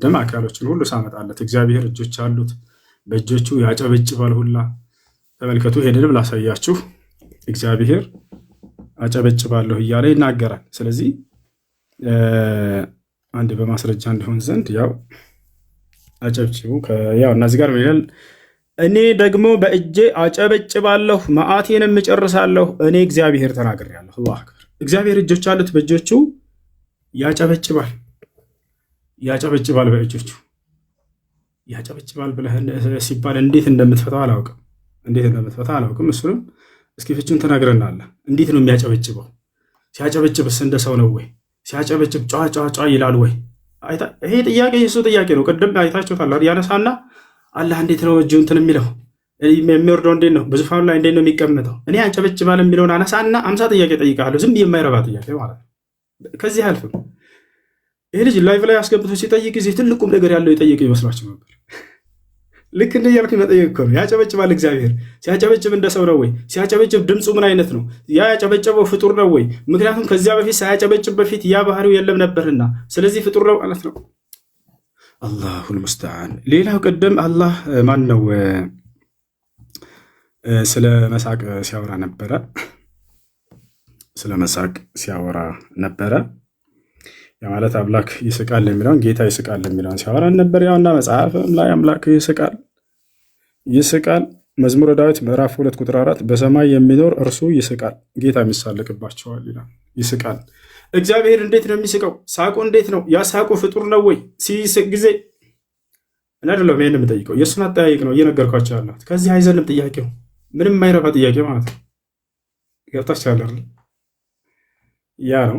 ቅድም አካሎችን ሁሉ ሳመጣለት እግዚአብሔር እጆች አሉት፣ በእጆቹ ያጨበጭባል ሁላ። ተመልከቱ፣ ይሄንንም ላሳያችሁ። እግዚአብሔር አጨበጭባለሁ እያለ ይናገራል። ስለዚህ አንድ በማስረጃ እንዲሆን ዘንድ ያው አጨብጭቡ። ያው እና እዚህ ጋር ምን ይላል? እኔ ደግሞ በእጄ አጨበጭባለሁ፣ መዓቴንም እጨርሳለሁ። እኔ እግዚአብሔር ተናግሬአለሁ። አላሁ አክበር። እግዚአብሔር እጆች አሉት፣ በእጆቹ ያጨበጭባል፣ ያጨበጭባል፣ በእጆቹ ያጨበጭባል ብለህ ሲባል እንዴት እንደምትፈታው አላውቅም። እንዴት እንደምትፈታ አላውቅም። እሱንም እስኪ ፍቹን ትነግረናለህ። እንዴት ነው የሚያጨበጭበው? ሲያጨበጭብስ እንደ ሰው ነው ወይ? ሲያጨበጭብ ጫ ጫ ጫ ይላል ወይ? ይሄ ጥያቄ የእሱ ጥያቄ ነው። ቅድም አይታችሁታል። ያነሳና አላህ እንዴት ነው እጁ እንትን የሚለው፣ የሚወርደው እንዴት ነው? በዙፋኑ ላይ እንዴት ነው የሚቀመጠው? እኔ ያጨበጭባል የሚለውን አነሳና 50 ጥያቄ ጠይቃለሁ። ዝም የማይረባ ጥያቄ ማለት ነው። ከዚህ አያልፍም። ይሄ ልጅ live ላይ አስገብቶ ሲጠይቅ ጊዜ ትልቁም ነገር ያለው የጠየቀ ይመስላችሁ ነበር። ልክ እንደ እያልኩኝ መጠየቅ እኮ ነው። ያጨበጭባል እግዚአብሔር። ሲያጨበጭብ እንደ ሰው ነው ወይ? ሲያጨበጭብ ድምፁ ምን አይነት ነው? ያ ያጨበጨበው ፍጡር ነው ወይ? ምክንያቱም ከዚያ በፊት ሳያጨበጭብ በፊት ያ ባህሪው የለም ነበርና፣ ስለዚህ ፍጡር ነው ማለት ነው። አላሁል ሙስተዓን። ሌላው ቅድም አላህ ማን ነው ስለ መሳቅ ሲያወራ ነበረ። ስለ መሳቅ ሲያወራ ነበረ። ያ ማለት አምላክ ይስቃል የሚለውን፣ ጌታ ይስቃል የሚለውን ሲያወራ ነበር። ያውና መጽሐፍም ላይ አምላክ ይስቃል ይስቃል። መዝሙረ ዳዊት ምዕራፍ 2 ቁጥር 4 በሰማይ የሚኖር እርሱ ይስቃል፣ ጌታ የሚሳለቅባቸዋል ይላል። ይስቃል። እግዚአብሔር እንዴት ነው የሚስቀው? ሳቁ እንዴት ነው? ያ ሳቁ ፍጡር ነው ወይ? ሲስቅ ጊዜ እኔ አይደለም ይሄን የምጠይቀው፣ የእሱን አጠያይቅ ነው እየነገርኳቸው ያለሁት። ከዚህ አይዘልም ጥያቄው፣ ምንም የማይረባ ጥያቄ ማለት ነው። ገብታችኋል አይደል? ያ ነው።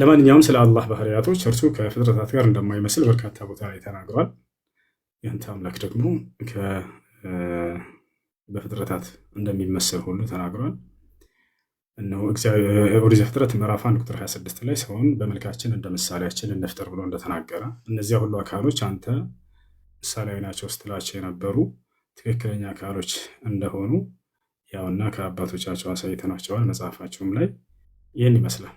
ለማንኛውም ስለ አላህ ባህሪያቶች እርሱ ከፍጥረታት ጋር እንደማይመስል በርካታ ቦታ ላይ ተናግሯል። ያንተ አምላክ ደግሞ በፍጥረታት እንደሚመሰል ሁሉ ተናግሯል። እነሆ ኦሪት ዘፍጥረት ምዕራፍ 1 ቁጥር 26 ላይ ሰውን በመልካችን እንደ ምሳሌያችን እንፍጠር ብሎ እንደተናገረ፣ እነዚያ ሁሉ አካሎች አንተ ምሳሌያዊ ናቸው ስትላቸው የነበሩ ትክክለኛ አካሎች እንደሆኑ ያውና ከአባቶቻቸው አሳይተናቸዋል። መጽሐፋቸውም ላይ ይህን ይመስላል።